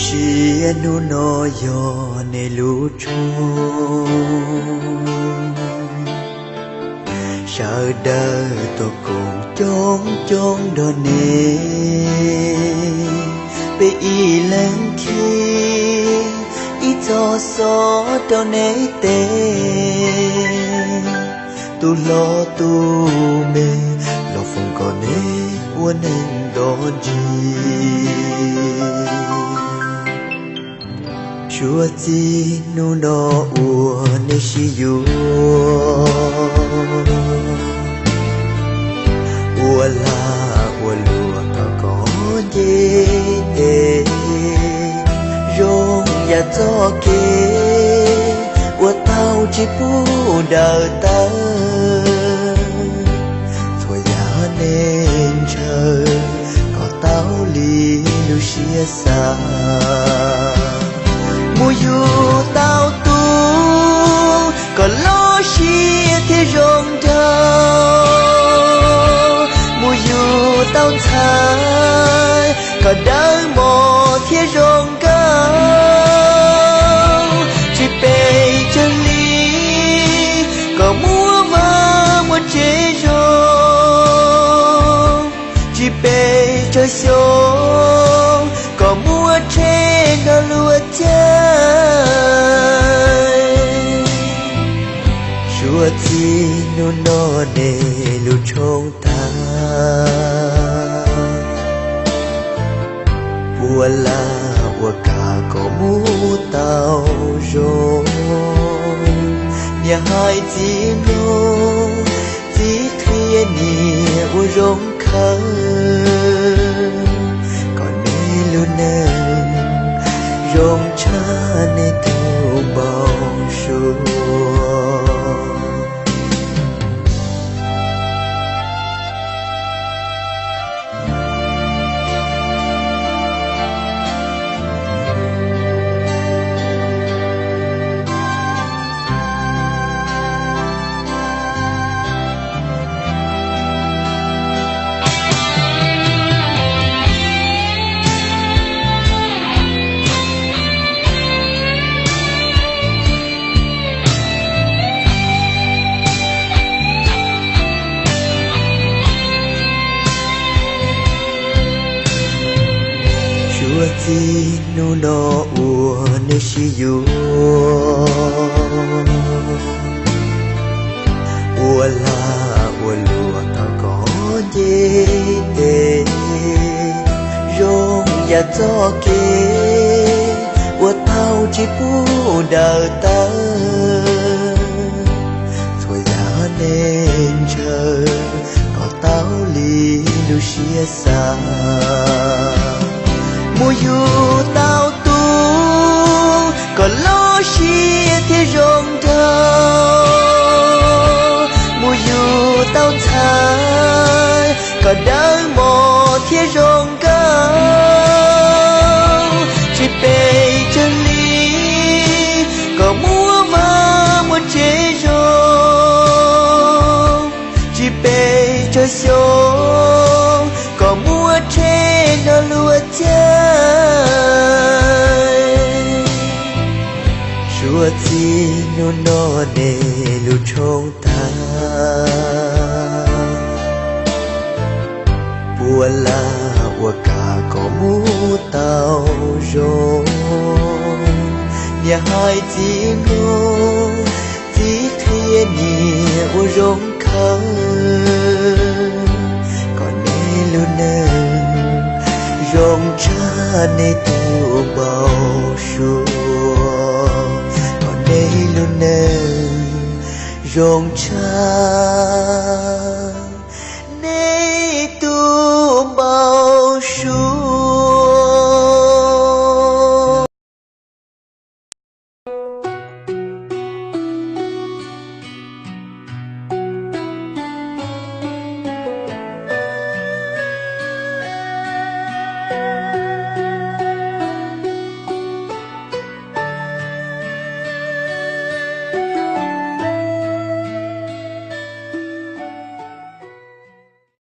Sia hnub no yog nej lub tshooj, sawv daws tuaj koom coob coob nrog nej, peb ib leeg qhib ib txoj xov rau nej teb. Tus hlob tus me, los foom kom nej ua neeg nto ntsis. Suav txij hnub no uas nej sib yuav, ua lag ua luam tau koj nce tes, zoo yam txoj kev uas tau tsis pub daws tawv. Txhua yam nej ntshaw kom tau li lub siab xav, mus yug tau tus kom loj siab thiab zoo nraug, mus yug tau ntxhais kom dawb mos thiab zoo nkauj, tsis pes tsawg hli kom muaj vaj muaj tsev zoo, tsis pes tsawg xyoo kom muaj tsheb nrog luag caij. Suav txij hnub no nej lub tshooj tag, ua lag ua kam kom mus tau zoo, niam hais txiv mloog, txiv qhia niam ua zoo khawv, kom nej lub neej zoo tshaj nej tus npau suav. Suav txij hnub no uas nej sib yuav, ua lag ua luam tau koj nce tes, zoo yam txoj kev uas tau tsis pub daws tawv. Txhua yam nej ntshaw kom tau li lub siab xav, mus yug tau tus kom loj siab thiab zoo nraug, mus yug tau ntxhais kom dawb mos thiab zoo nkauj, tsis pes tsawg hli kom muaj vaj muaj tsev zoo, tsis pes tsawg xyoo kom muaj tsheb nrog luag caij. Suav txij hnub no nej lub tshooj tag, ua lag ua kam kom mus tau zoo, niam hais txiv mloog, txiv qhia niam ua zoo khawv, kom nej lub neej zoo tshaj nej tus npau suav, kom nej lub neej zoo tshaj